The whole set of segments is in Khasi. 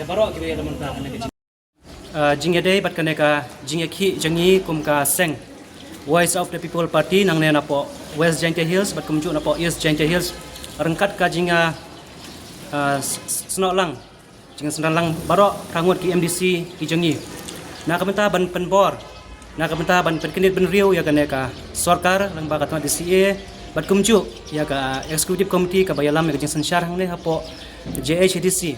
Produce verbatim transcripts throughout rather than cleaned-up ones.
Baroh kiba ïa la mynta kane ka jing, ah, jingïadei bad kane ka jingïakhih jong ngi kum ka seng Voice of the People Party nangne napoh West Jaintia Hills bad kumjuh napoh East Jaintia Hills ryngkat ka jing, ah, ah, s-, s-, snoh lang, jingïasynran lang baroh phra ngut ki M D C ki jong ngi na ka bynta ban pynbor, na ka bynta ban pynkynit bynriew ïa kane ka sorkar lyngba ka tnat D C A bad kumjuh ïa ka executive committee kaba ïalam ïa ka jingsynshar hangne hapoh J H A D C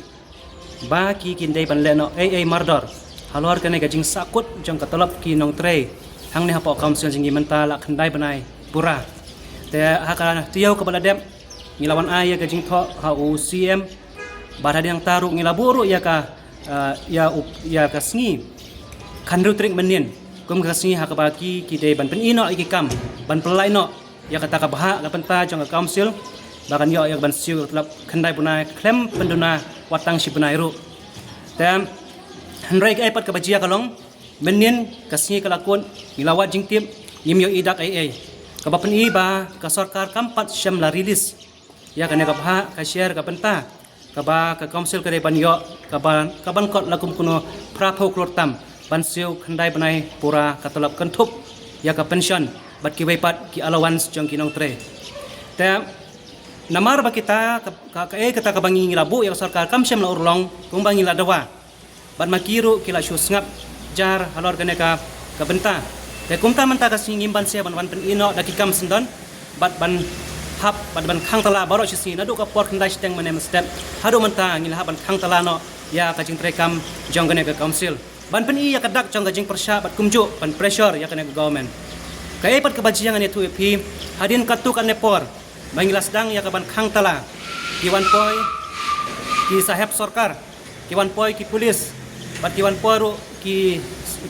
ba ki kin dei ban leh noh ei ei mardor halor kane ka jingsahkut jong ka tulop ki nongtrei hangne hapoh council jong ngi mynta la khyndai bnai pura. Te ha ka taïew kaba la dep ngi la wan ai ïa ka jingthoh ha u C M, bad hadien nangta ruh ngi la buh ruh ïa ka, ah, ïa u, ïa ka sngi khathynriew tarik mynnin kum ka sngi ha kaba ki, ki dei ban pyni noh ïa ki kam ban pynlait noh ïa kata ka bhah ka bynta jong ka council ba kan ïoh ïa ka ban siew tulop khyndai bnai khlem pynduna wat tang shi bnai ruh. Te hynrei kaei pat kaba jia ka long, mynnin ka sngi ka la kut, ngi la wad jingtip, ngim ïohi dak ei ei kaba pyni ba ka sorkar kam pat shym la release ïa kane ka bhah ka share ka bynta kaba ka council ka dei ban ïoh, kaba, ka ban kot la kum kumno phra phew klur tam ban siew khyndai bnai pura ka tulop kynthup ïa ka pension bad kiwei pat ki allowance jong ki nongtrei. Te namar ba kita ka, ka, kaei kata kaba ngi la buh ïa ka sorkar kam shym la urlong kumba ngi la dawa, bad ma ki ruh ki la shu sngap jar halor kane ka, ka bynta. Te kumta mynta ka sngi ngim banse ban wan pyni noh da ki kam syndon bad ban hap bad ban khang tala baroh shi sngi naduh ka por khyndai shiteng mynne mynstep haduh mynta ngi la hap ban khang tala noh ïa ka jingtrei kam jong kane ka council ban pyni ïa ka dak jong ka jingpyrshah bad kumjuh ban pressure ïa kane ka government. Kaei pat kaba jia ngan ïathuh ïa phi, hadien katto katne por ba ngi la sdang ïa ka ban khang tala, ki wan poi ki sahep sorkar, ki wan poi ki pulis bad ki wan poi ruh ki,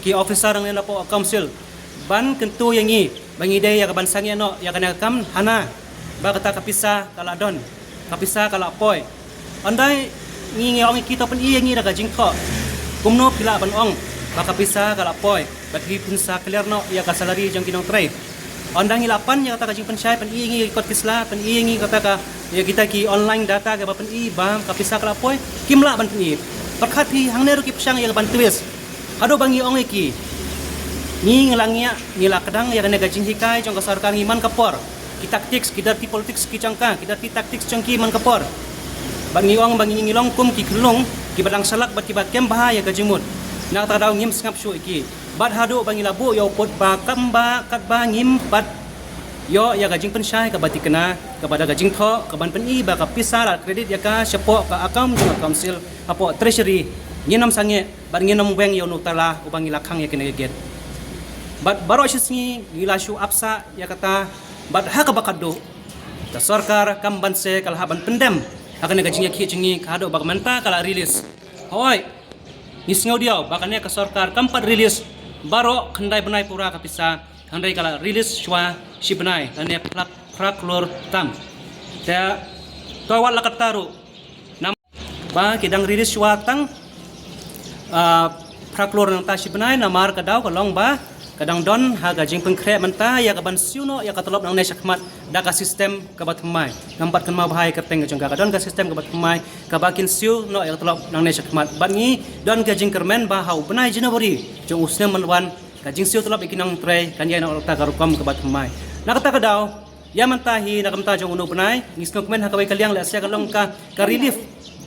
ki officer nangne napoh council ban kyntu ïa ngi ba ngi dei ïa ka ban sangeh noh ïa kane ka kam hana ba kata ka pisa ka la don, ka pisa ka la poi. Ynda ngi, ngi ong ïa ki to pyni ïa ngi da ka jingthoh kumno phi lah ban ong ba ka pisa ka la poi bad phi pynsa clear noh ïa ka salary jong ki nongtrei. Ynda ngi la pan ïa kata ka jingpynshai, pyni ïa ngi ki kot ki sla, pyni ïa ngi kata ka, ïa kita ki online data kaba pyni ba ka pisa ka la poi, kim lah ban pyni. Pyrkhat phi hangne ruh ki pyrshang ïa ka ban twist. Haduh ba ngi ong ïa ki, ngi, ngi la ngiah, ngi la kdang ïa kane ka jinghikai jong ka sorkar, ngi man ka por, ki tactics, ki dirty politics ki jong ka, ki dirty tactics jong ki man ka por. Bad ngi ong ba ngi, ngi long kum ki khyllung kiba dang shalak bad kiba kem bha ïa ka jingmut. Na kata ka daw ngim sngap shuh ïa ki. Bad haduh ba ngi la buh ïa u pud ba kam ba katba ngim pat ïoh ïa ka jingpynshai kaba thikna kaba da ka jingthoh ka ban pyni ba ka pisa la credit ïa ka shapoh ka account jong ka council hapoh treasury, ngin ym sangeh bad ngin ym weng ïa uno u tala uba ngi la khang ïa kane ka gate. Bad baroh shi sngi ngi la shu ap sah ïa kata, bad ha kaba khatduh ka sorkar kam banse ka la hap ban pyndem ha kane ka jingïakhih jong ngi, ka haduh ba ka mynta ka la release. Hooid, ngi sngew diaw ba kane ka sorkar kam pat release baroh khyndai bnai pura ka pisa, hynrei ka la release shuwa shi bnai lane phra, phra klur tam. Te to wat la katta ruh, namar ba ki dang release shuwa tang, ah, phra klur nangta shi bnai, namar ka daw ka long ba ka dang don ha ka jingpynkhreh mynta ïa ka ban siew noh ïa ka tulop nangne shakhmat da ka system kaba thymmai. Ngam pat kynmaw bha ïa ka kyrteng ka jong ka, ka don ka system kaba thymmai kaba kin siew noh ïa ka tulop nangne shakhmat. Bad ngi don ka jingkyrmen ba ha u bnai January jong u snem ban wan ka jingsiew tulop ïa ki nongtrei kan ïaid noh kata ka rukom kaba thymmai. Na kata ka daw, ïa mynta hi na ka bynta jong une u bnai ngi sngewkmen ha kawei ka liang lehse ka long ka, ka relief,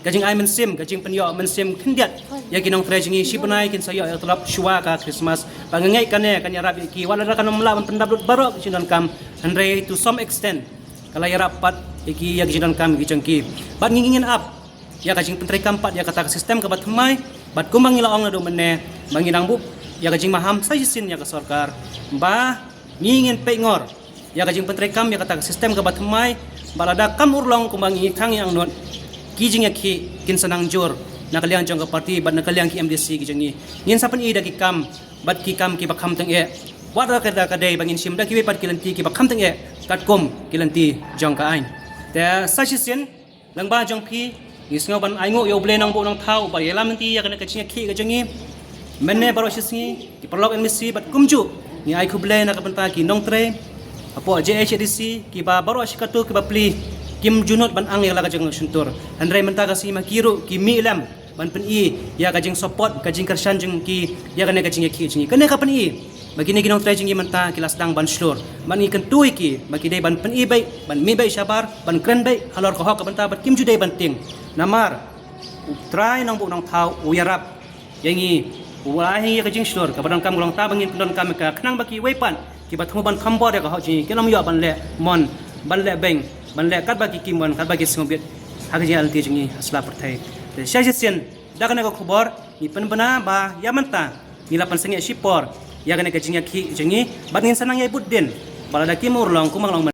ka jingai mynsiem, ka jingpynïoh mynsiem khyndiat ïa ki nongtrei jong ngi, shi bnai kin sa ïoh ïa ka tulop shuwa ka Christmas. Ba nga ngeit kane kan ïarap ïa ki, wat lada kan ym lah ban pyndap lut baroh ki jingdonkam, hynrei to some extent ka la ïarap pat ïa ki ïa ki jingdonkam ki jong ki. Bad ngi ngin ap ïa ka jingpyntreikam pat ïa kata ka system kaba thymmai. Bad kumba ngi la ong naduh mynne ba ngi dang buh ïa ka jingmaham sa shisien ïa ka sorkar ba ngi ngin peit ngor ïa ka jingpyntreikam ïa kata ka system kaba thymmai. Bad lada kam urlong kumba ngi tang ïa angnud, ki jingïakhih kin sa nang jur na ka liang jong ka party bad na ka liang ki M D C ki jong ngi. Ngin sa pyni da ki kam bad ki kam kiba kham tyngeh. Wat la ka da ka dei ba ngin shim da kiwei pat ki lynti kiba kham tyngeh katkum ki lynti jong ka aiñ. Te sa shisien, lyngba jong phi, ngi sngew ban ainguh ïa U Blei Nongbuh Nongthaw uba ïalam lynti ïa kane ka jingïakhih ka jong ngi. Mynne baroh shi sngi, ki paralok N B C bad kumjuh ngi ai khublei na ka bynta ki nongtrei hapoh J H A D C kiba baroh shi katto kiba plie kim ju nud ban ang ïa la ka jong ka shyntur. Hynrei mynta ka sngi ma ki ruh ki mih lem ban pyni ïa ka jingsupport, ka jingkyrshan jong ki ïa kane ka jingïakhih jong ngi. Kane ka pyni ba kine ki nongtrei jong ngi mynta ki la sdang ban shlur, ban ngi kyntu ïa ki ba ki dei ban pyni beit, ban mih beit shabar, ban kren beit halor ka hok ka bynta, bad kim ju dei ban tieng. Namar U Trai Nongbuh Nongthaw u ïarap ïa ngi, u ai ha ngi ïa ka jingshlur kaba donkam, ka long ta ba ngin pyndonkam ïa ka, khnang ba kiwei pat kiba thmu ban thombor ïa ka hok jong ngi kin ym ïoh ban leh mon, ban leh beiñ, ban leh katba ki kim mon, katba ki sngewbit ha ka jingïaid lynti jong ngi ha sla pyrthei. Te shisien da kane ka khubor ngi pynbna ba ïa mynta ngi la pynsangeh shipor ïa kane ka jingïakhih jong ngi, bad ngin sa nang ïai bud dien ba lada kim urlong kumba long